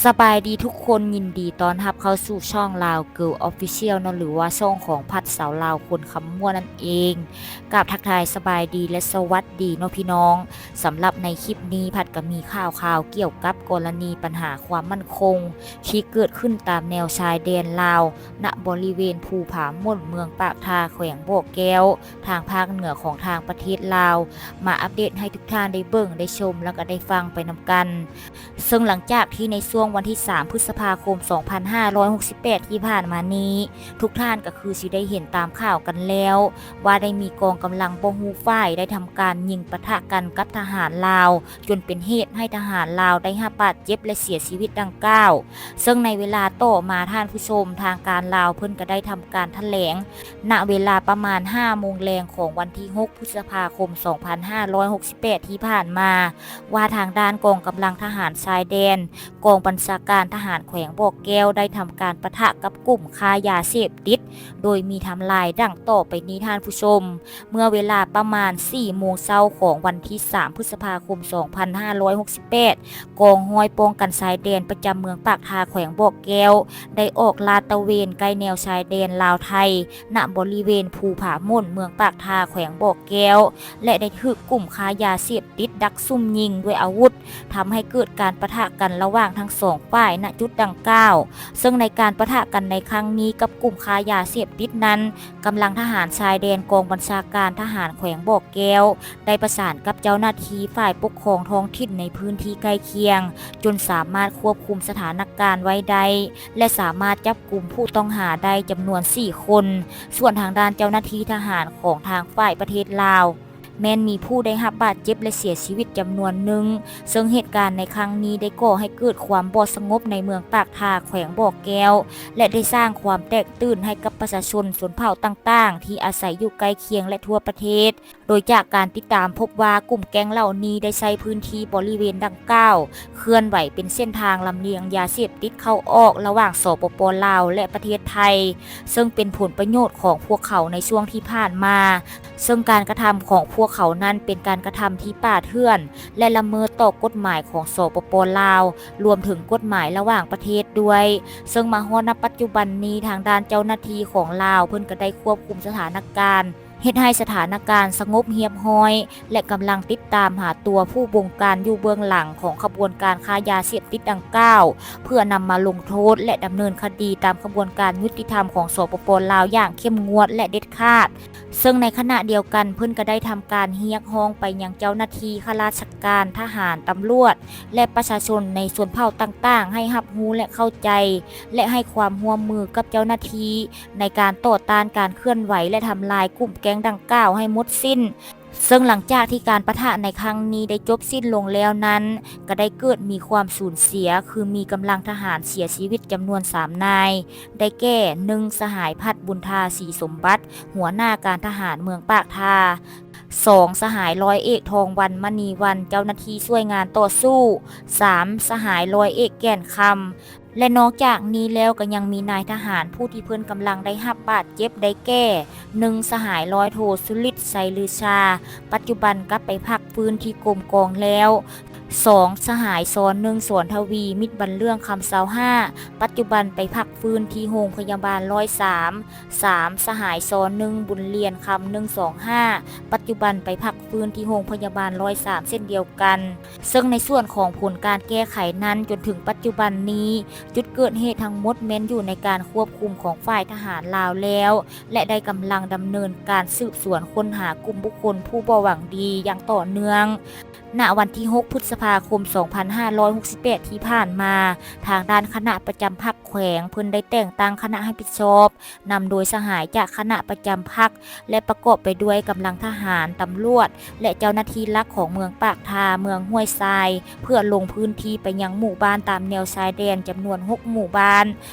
ສະບາຍດີທຸກຄົນ, ຍິນດີຕ້ອນຮັບເຂົ້າສູ່ຊ່ອງ Lao Girl Official ເນາະ ຫຼືວ່າຊ່ອງຂອງພັດສາວລາວຄົນຄຳມ່ວນນັ້ນເອງ. ກາບທັກທາຍສະບາຍດີ ແລະ ສະຫວັດດີເນາະພີ່ນ້ອງ. ສຳລັບໃນຄລິບນີ້ ພັດກໍມີຂ່າວຄາວກ່ຽວກັບກໍລະນີບັນຫາຄວາມໝັ້ນຄົງ ທີ່ເກີດຂຶ້ນຕາມແນວຊາຍແດນລາວ ນະບໍລິເວນພູຜາໝົນ ເມືອງປາກທາ ແຂວງບໍ່ແກ້ວ ທາງພາກເໜືອຂອງທາງປະເທດລາວ ມາອັບເດດໃຫ້ທຸກທ່ານໄດ້ເບິ່ງ ໄດ້ຊົມ ແລ້ວກໍໄດ້ຟັງໄປນຳກັນ. ເຊິ່ງຫຼັງຈາກທີ່ໃນຊ່ວງວັນທີສາມ ພຶດສະພາຄົມ ສອງພັນຫ້າຮ້ອຍຫົກສິບແປດ ທີ່ຜ່ານມານີ້ ທຸກທ່ານກໍຄືຊິໄດ້ເຫັນຕາມຂ່າວກັນແລ້ວ ວ່າໄດ້ມີກອງກຳລັງບໍ່ຮູ້ຝ່າຍ ໄດ້ທຳການຍິງປະທະກັນກັບທະຫານລາວ ຈົນເປັນເຫດໃຫ້ທະຫານລາວໄດ້ຮັບບາດເຈັບ ແລະ ເສຍຊີວິດດັ່ງກ່າວ. ເຊິ່ງໃນເວລາຕໍ່ມາທ່ານຜູ້ຊົມ, ທາງການລາວເພິ່ນກໍໄດ້ທຳການຖະແຫຼງ ນະເວລາປະມານຫ້າໂມງແລງຂອງວັນທີຫົກ ພຶດສະພາຄົມ ສອງພັນຫ້າຮ້ອຍຫົກສິບແປດ ທີ່ຜ່ານມາ ວ່າທາງດ້ານກອງກຳລັງທະຫານຊາຍແດນ ກອງບັນຊາການທະຫານແຂວງບໍ່ແກ້ວ ໄດ້ທຳການປະທະກັບກຸ່ມຄ້າຢາເສບຕິດ ໂດຍມີໄທມ໌ລາຍດັ່ງຕໍ່ໄປນີ້ທ່ານຜູ້ຊົມ. ເມື່ອເວລາປະມານສີ່ໂມງເຊົ້າຂອງວັນທີສາມ ພຶດສະພາຄົມ ສອງພັນຫ້າຮ້ອຍຫົກສິບແປດ ກອງຮ້ອຍປ້ອງກັນຊາຍແດນປະຈຳເມືອງປາກທາ ແຂວງບໍ່ແກ້ວ ໄດ້ອອກລາດຕະເວນໃກ້ແນວຊາຍແດນລາວໄທ ນະບໍລິເວນພູຜາໝົນ ເມືອງປາກທາ ແຂວງບໍ່ແກ້ວ ແລະ ໄດ້ຖືກກຸ່ມຄ້າຢາເສບຕິດດັກຊຸ່ມຍິງດ້ວຍອາວຸດ ທຳໃຫ້ເກີດການປະທະກັນລະຫວ່າງທັງສອງຝ່າຍ ນະຈຸດດັ່ງກ່າວ. ເຊິ່ງໃນການປະທະກັນໃນຄັ້ງນີ້ກັບກຸ່ມຄ້າຢາເສບຕິດນັ້ນ, ກຳລັງທະຫານຊາຍແດນກອງບັນຊາການທະຫານແຂວງບໍ່ແກ້ວ ໄດ້ປະສານກັບເຈົ້າໜ້າທີ່ຝ່າຍປົກຄອງທ້ອງຖິ່ນໃນພື້ນທີ່ໃກ້ຄຽງ ຈົນສາມາດຄວບຄຸມສະຖານະການໄວ້ໄດ້ ແລະ ສາມາດຈັບກຸມຜູ້ຕ້ອງຫາໄດ້ຈຳນວນສີ່ຄົນ. ສ່ວນທາງດ້ານເຈົ້າໜ້າທີ່ທະຫານຂອງທາງຝ່າຍປະເທດລາວ ແມ່ນມີຜູ້ໄດ້ຮັບບາດເຈັບ ແລະ ເສຍຊີວິດຈຳນວນໜຶ່ງ, ເຊິ່ງເຫດການໃນຄັ້ງນີ້ໄດ້ກໍ່ໃຫ້ເກີດຄວາມບໍ່ສະຫງົບໃນເມືອງປາກທາ ແຂວງບໍ່ແກ້ວ ແລະ ໄດ້ສ້າງຄວາມແຕກຕື່ນໃຫ້ກັບປະຊາຊົນຊົນເຜົ່າຕ່າງໆ ທີ່ອາໄສຢູ່ໃກ້ຄຽງ ແລະ ທົ່ວປະເທດ. ໂດຍຈາກການຕິດຕາມພົບວ່າ ກຸ່ມແກ້ງເຫຼົ່ານີ້ໄດ້ໃຊ້ພື້ນທີ່ບໍລິເວນດັ່ງກ່າວ ເຄື່ອນໄຫວເປັນເສັ້ນທາງລຳລຽງຢາເສບຕິດເຂົ້າອອກລະຫວ່າງ ສປປ ລາວ ແລະ ປະເທດໄທ, ເຊິ່ງເປັນຜົນປະໂຫຍດຂອງພວກເຂົາໃນຊ່ວງທີ່ຜ່ານມາ. ເຊິ່ງການກະທຳຂອງພວກເຂົານັ້ນເປັນການກະທຳທີ່ປ່າເຖື່ອນ ແລະ ລະເມີດຕໍ່ກົດໝາຍຂອງ ສປປ ລາວ, ລວມເຖິງກົດໝາຍລະຫວ່າງປະເທດດ້ວຍ. ເຊິ່ງມາຮອດ ນະ ປັດຈຸບັນນີ້ ທາງດ້ານເຈົ້າໜ້າທີ່ຂອງລາວ ເພິ່ນກໍໄດ້ຄວບຄຸມສະຖານະການ ເຮັດໃຫ້ສະຖານະການສະຫງົບຮຽບຮ້ອຍ ແລະ ກຳລັງຕິດຕາມຫາຕົວຜູ້ບົງການຢູ່ເບື້ອງຫຼັງຂອງຂະບວນການຄ້າຢາເສບຕິດດັ່ງກ່າວ ເພື່ອນຳມາລົງໂທດ ແລະ ດຳເນີນຄະດີຕາມຂະບວນການຍຸຕິທຳຂອງ ສປປ ລາວ ຢ່າງເຂັ້ມງວດ ແລະ ເດັດຂາດ. ເຊິ່ງໃນຂະນະດຽວກັນ ເພິ່ນກໍໄດ້ທຳການຮຽກຮ້ອງໄປຍັງເຈົ້າໜ້າທີ່, ຂ້າລາຊະການ, ທະຫານ, ຕຳຫຼວດ ແລະ ປະຊາຊົນໃນຊົນເຜົ່າຕ່າງໆ ໃຫ້ຮັບຮູ້ ແລະ ເຂົ້າໃຈ ແລະ ໃຫ້ຄວາມຮ່ວມມືກັບເຈົ້າໜ້າທີ່ ໃນການຕໍ່ຕ້ານການເຄື່ອນໄຫວ ແລະ ທຳລາຍກຸ່ມແກ້ງດັ່ງກ່າວໃຫ້ໝົດສິ້ນ. ເຊິ່ງຫຼັງຈາກທີ່ການປະທະໃນຄັ້ງນີ້ໄດ້ຈົບສິ້ນລົງແລ້ວນັ້ນ, ກໍໄດ້ເກີດມີຄວາມສູນເສຍ, ຄືມີກຳລັງທະຫານເສຍຊີວິດຈຳນວນສາມນາຍ, ໄດ້ແກ່ ໜຶ່ງ ສະຫາຍ ພັດ ບຸນທາ ສີສົມບັດ, ຫົວໜ້າການທະຫານເມືອງປາກທາ, ສອງ ສະຫາຍ ຮ້ອຍເອກ ທອງວັນ ມະນີວັນ, ເຈົ້າໜ້າທີ່ຊ່ວຍງານຕໍ່ສູ້, ສາມ ສະຫາຍ ຮ້ອຍເອກ ແກ່ນຄຳ ແລະ ນອກຈາກນີ້ແລ້ວກໍຍັງມີນາຍທະຫານຜູ້ທີ່ເພິ່ນກຳລັງໄດ້ຮັບບາດເຈັບໄດ້ແກ່ ໜຶ່ງ ສະຫາຍ ຮ້ອຍໂທ ສຸລິດ ໄຊລືຊາ, ປັດຈຸບັນກັບໄປພັກຟື້ນທີ່ກົມກອງແລ້ວ, ສອງ ສະຫາຍ ຊອໜຶ່ງ ສອນທະວີ ມິດບັນເລື່ອງຄຳ ຊາວຫ້າ, ປັດຈຸບັນໄປພັກຟື້ນທີ່ໂຮງພະຍາບານຮ້ອຍສາມ, ສາມ ສະຫາຍ ຊອໜຶ່ງ ບຸນລຽນຄຳ ໜຶ່ງສອງຫ້າ, ປັດຈຸບັນໄປພັກຟື້ນທີ່ໂຮງພະຍາບານຮ້ອຍສາມເຊັ່ນດຽວກັນ. ເຊິ່ງໃນສ່ວນຂອງຜົນການແກ້ໄຂນັ້ນ, ຈົນເຖິງປັດຈຸບັນນີ້, ຈຸດເກີດເຫດທັງໝົດແມ່ນຢູ່ໃນການຄວບຄຸມຂອງຝ່າຍທະຫານລາວແລ້ວ ແລະ ໄດ້ກຳລັງດຳເນີນການສືບສວນຄົ້ນຫາກຸ່ມບຸກຄົນຜູ້ບໍ່ຫວັງດີຢ່າງຕໍ່ເນື່ອງ. ນະວັນທີຫົກ ພຶດສະພາຄົມ ສອງພັນຫ້າຮ້ອຍຫົກສິບແປດ ທີ່ຜ່ານມາ, ທາງດ້ານຄະນະປະຈຳພັກແຂວງ ເພິ່ນໄດ້ແຕ່ງຕັ້ງຄະນະຮັບຜິດຊອບ ນຳໂດຍສະຫາຍຈາກຄະນະປະຈຳພັກ ແລະ ປະກອບໄປດ້ວຍກຳລັງທະຫານ, ຕຳຫຼວດ ແລະ ເຈົ້າໜ້າທີ່ຫຼັກຂອງເມືອງປາກທາ, ເມືອງຫ້ວຍຊາຍ ເພື່ອລົງພື້ນທີ່ໄປຍັງໝູ່ບ້ານຕາມແນວຊາຍແດນຈຳນວນຫົກໝູ່ບ້ານ,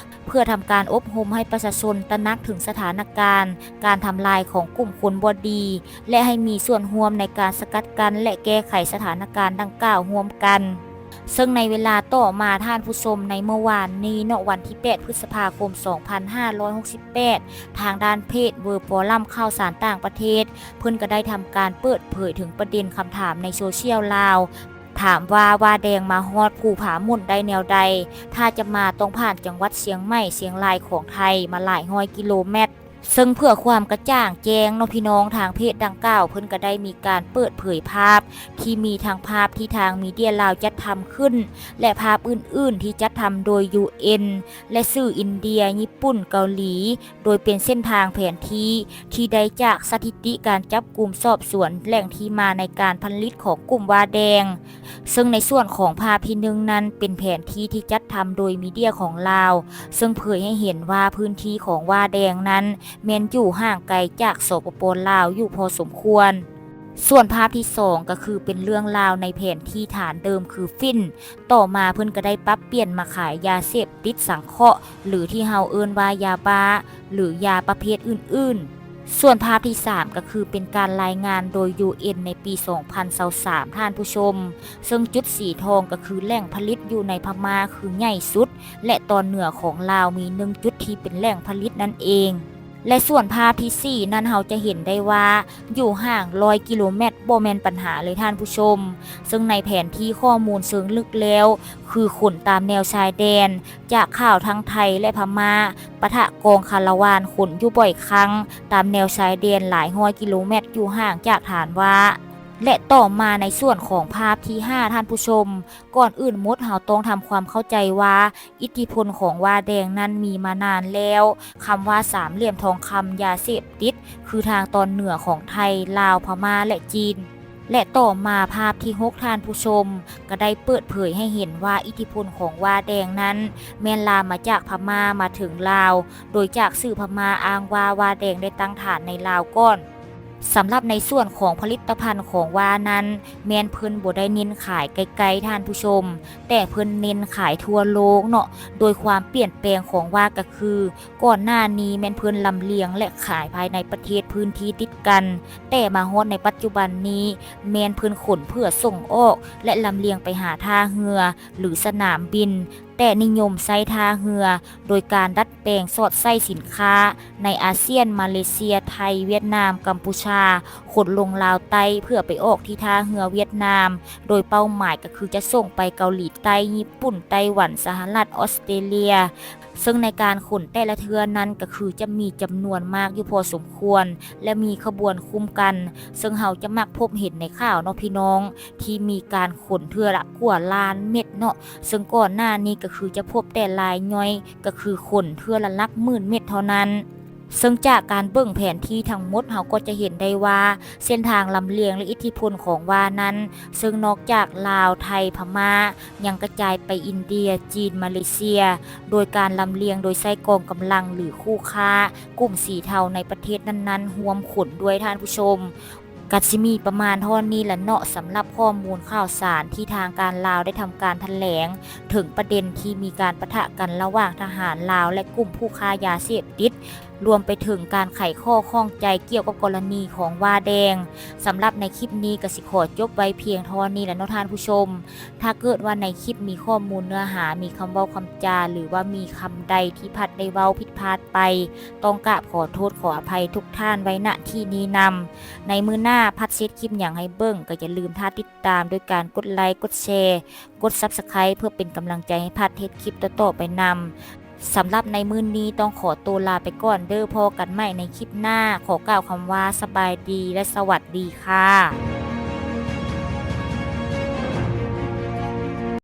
ເພື່ອທຳການອົບຮົມໃຫ້ປະຊາຊົນຕະໜັກເຖິງສະຖານະການການທຳລາຍຂອງກຸ່ມຄົນບໍ່ດີ ແລະ ໃຫ້ມີສ່ວນຮ່ວມໃນການສະກັດກັ້ນ ແລະ ແກ້ໄຂສະຖານະການດັ່ງກ່າວຮ່ວມກັນ. ເຊິ່ງໃນເວລາຕໍ່ມາທ່ານຜູ້ຊົມ, ໃນເມື່ອວານນີ້ເນາະ ວັນທີແປດ ພຶດສະພາຄົມ ສອງພັນຫ້າຮ້ອຍຫົກສິບແປດ ທາງດ້ານເພຈ World Forum ຂ່າວສານຕ່າງປະເທດ ເພິ່ນກໍໄດ້ທຳການເປີດເຜີຍເຖິງປະເດັນຄຳຖາມໃນໂຊຊຽວລາວ ຖາມວ່າ ວາແດງມາຮອດພູຜາໝຸ່ນໄດ້ແນວໃດ? ຖ້າຈະມາຕ້ອງຜ່ານຈັງຫວັດຊຽງໃໝ່, ຊຽງລາຍຂອງໄທມາຫຼາຍຮ້ອຍກິໂລແມັດ. ເຊິ່ງເພື່ອຄວາມກະຈ່າງແຈ້ງເນາະພີ່ນ້ອງ, ທາງເພຈດັ່ງກ່າວເພິ່ນກໍໄດ້ມີການເປີດເຜີຍພາບ ທີ່ມີທັງພາບທີ່ທາງມີເດຍລາວຈັດທຳຂຶ້ນ ແລະ ພາບອື່ນໆທີ່ຈັດທຳໂດຍ ຢູເອັນ ແລະ ສື່ອິນເດຍ, ຍີ່ປຸ່ນ, ເກົາຫຼີ ໂດຍເປັນເສັ້ນທາງແຜນທີ່ທີ່ໄດ້ຈາກສະຖິຕິການຈັບກຸມສອບສວນແຫຼ່ງທີ່ມາໃນການຜະລິດຂອງກຸ່ມວາແດງ. ເຊິ່ງໃນສ່ວນຂອງພາບທີໜຶ່ງນັ້ນ ເປັນແຜນທີ່ທີ່ຈັດທຳໂດຍມີເດຍຂອງລາວ, ເຊິ່ງເຜີຍໃຫ້ເຫັນວ່າພື້ນທີ່ຂອງວາແດງນັ້ນແມ່ນຢູ່ຫ່າງໄກຈາກ ສປປ ລາວ ຢູ່ພໍສົມຄວນ. ສ່ວນພາບທີສອງກໍຄືເປັນເລື່ອງລາວໃນແຜນທີ່ຖານເດີມຄືຝິ່ນ, ຕໍ່ມາເພິ່ນກໍໄດ້ປັບປ່ຽນມາຂາຍຢາເສບຕິດສັງເຄາະ ຫຼື ທີ່ເຮົາເອີ້ນວ່າຢາບ້າ ຫຼື ຢາປະເພດອື່ນໆ. ສ່ວນພາບທີສາມກໍຄືເປັນການລາຍງານໂດຍ ຢູເອັນ ໃນປີສອງພັນຊາວສາມ ທ່ານຜູ້ຊົມ, ເຊິ່ງຈຸດສີທອງກໍຄືແຫຼ່ງຜະລິດຢູ່ໃນພະມ້າຄືໃຫຍ່ສຸດ ແລະ ຕອນເໜືອຂອງລາວມີໜຶ່ງຈຸດທີ່ເປັນແຫຼ່ງຜະລິດນັ້ນເອງ. ແລະ ສ່ວນພາບທີສີ່ນັ້ນ ເຮົາຈະເຫັນໄດ້ວ່າຢູ່ຫ່າງຮ້ອຍກິໂລແມັດ ບໍ່ແມ່ນປັນຫາເລີຍທ່ານຜູ້ຊົມ. ເຊິ່ງໃນແຜນທີ່ຂໍ້ມູນເຊີງລຶກແລ້ວ ຄືຂົນຕາມແນວຊາຍແດນ ຈາກຂາວທັງໄທ ແລະ ພະມ້າ ປະທະກອງຄາລາວານຂົນຢູ່ບ່ອຍຄັ້ງ ຕາມແນວຊາຍແດນຫຼາຍຮ້ອຍກິໂລແມັດ ຢູ່ຫ່າງຈາກຖານວ່າ. ແລະ ຕໍ່ມາໃນສ່ວນຂອງພາບທີຫ້າ ທ່ານຜູ້ຊົມ, ກ່ອນອື່ນໝົດເຮົາຕ້ອງທຳຄວາມເຂົ້າໃຈວ່າ ອິດທິພົນຂອງວາແດງນັ້ນມີມານານແລ້ວ. ຄຳວ່າສາມຫຼ່ຽມທອງຄຳ ຢາເສບຕິດ ຄືທາງຕອນເໜືອຂອງໄທ, ລາວ, ພະມ້າ ແລະ ຈີນ. ແລະ ຕໍ່ມາພາບທີຫົກ ທ່ານຜູ້ຊົມ ກໍໄດ້ເປີດເຜີຍໃຫ້ເຫັນວ່າ ອິດທິພົນຂອງວາແດງນັ້ນ ແມ່ນລາມມາຈາກພະມ້າມາເຖິງລາວ, ໂດຍຈາກສື່ພະມ້າອ້າງວ່າ ວາແດງໄດ້ຕັ້ງຖານໃນລາວກ່ອນ. ສຳລັບໃນສ່ວນຂອງຜະລິດຕະພັນຂອງວານັ້ນ ແມ່ນເພິ່ນບໍ່ໄດ້ເນັ້ນຂາຍໄກໆ ທ່ານຜູ້ຊົມ, ແຕ່ເພິ່ນເນັ້ນຂາຍທົ່ວໂລກເນາະ. ໂດຍຄວາມປ່ຽນແປງຂອງວາກໍຄື ກ່ອນໜ້ານີ້ແມ່ນເພິ່ນລຳລຽງ ແລະ ຂາຍພາຍໃນປະເທດພື້ນທີ່ຕິດກັນ, ແຕ່ມາຮອດໃນປັດຈຸບັນນີ້ ແມ່ນເພິ່ນຂົນເພື່ອສົ່ງອອກ ແລະ ລຳລຽງໄປຫາທ່າເຮືອ ຫຼື ສະໜາມບິນ, ແຕ່ນິຍົມໃຊ້ທ່າເຮືອ ໂດຍການດັດແປງສອດໃສ່ສິນຄ້າໃນອາຊຽນ, ມາເລເຊຍ, ໄທ, ຫວຽດນາມ, ກຳປູຊາ, ຂົນລົງລາວໃຕ້ເພື່ອໄປອອກທີ່ທ່າເຮືອຫວຽດນາມ, ໂດຍເປົ້າໝາຍກໍຄືຈະສົ່ງໄປເກົາຫຼີໃຕ້, ຍີ່ປຸ່ນ, ໄຕ້ຫວັນ, ສະຫະລັດ, ອອສເຕຣເລຍ. ເຊິ່ງໃນການຂົນແຕ່ລະເທື່ອນັ້ນກໍຄືຈະມີຈຳນວນມາກຢູ່ພໍສົມຄວນ ແລະ ມີຂະບວນຄຸ້ມກັນ, ເຊິ່ງເຮົາຈະມັກພົບເຫັນໃນຂ່າວເນາະພີ່ນ້ອງ, ທີ່ມີການຂົນເທື່ອລະກວ່າລ້ານເມັດເນາະ. ເຊິ່ງກ່ອນໜ້ານີ້ກໍຄືຈະພົບແຕ່ລາຍຍ່ອຍ ກໍຄືຂົນເທື່ອລະຫຼັກໝື່ນເມັດເທົ່ານັ້ນ. ເຊິ່ງຈາກການເບິ່ງແຜນທີ່ທັງໝົດ ເຮົາກໍຈະເຫັນໄດ້ວ່າ ເສັ້ນທາງລຳລຽງ ແລະ ອິດທິພົນຂອງວານັ້ນ ເຊິ່ງນອກຈາກລາວ, ໄທ, ພະມ້າ ຍັງກະຈາຍໄປອິນເດຍ, ຈີນ, ມາເລເຊຍ ໂດຍການລຳລຽງໂດຍໃຊ້ກອງກຳລັງ ຫຼື ຄູ່ຄ້າກຸ່ມສີເທົາໃນປະເທດນັ້ນໆ ຮ່ວມຂົນດ້ວຍທ່ານຜູ້ຊົມ. ກະຊິມີປະມານເທົ່ານີ້ລະເນາະ ສຳລັບຂໍ້ມູນຂ່າວສານທີ່ທາງການລາວໄດ້ທຳການຖະແຫຼງ ເຖິງປະເດັນທີ່ມີການປະທະກັນລະຫວ່າງທະຫານລາວ ແລະ ກຸ່ມຜູ້ຄ້າຢາເສບຕິດ, ລວມໄປເຖິງການໄຂຂໍ້ຂ້ອງໃຈກ່ຽວກັບກໍລະນີຂອງວາແດງ. ສຳລັບໃນຄລິບນີ້ກະຊິຂໍຈົບໄວ້ພຽງເທົ່ານີ້ລະເນາະທ່ານຜູ້ຊົມ. ຖ້າເກີດວ່າໃນຄລິບມີຂໍ້ມູນເນື້ອຫາ, ມີຄຳເວົ້າຄຳຈາ ຫຼືວ່າມີຄຳໃດທີ່ພັດໄດ້ເວົ້າຜິດພາດໄປ, ຕ້ອງກາບຂໍໂທດຂໍອະໄພທຸກທ່ານໄວ້ ນະ ທີ່ນີ້ນຳ. ໃນມື້ໜ້າພັດຊິເຮັດຄລິບຫຍັງໃຫ້ເບິ່ງ ກໍຢ່າລືມຖ້າຕິດຕາມໂດຍການກົດໄລ, ກົດແຊ, ກົດ Subscribe ເພື່ອເປັນກຳລັງໃຈໃຫ້ພັດເຮັດຄລິບຕໍ່ໆໄປນຳ. ສຳລັບໃນມື້ນີ້ຕ້ອງຂໍໂຕລາໄປກ່ອນເດີ້. ພໍ້ກັນໃໝ່ໃນຄລິບໜ້າ. ຂໍກ່າວຄຳວ່າສະບາຍດີ ແລະ ສະຫວັດດີຄ່ະ.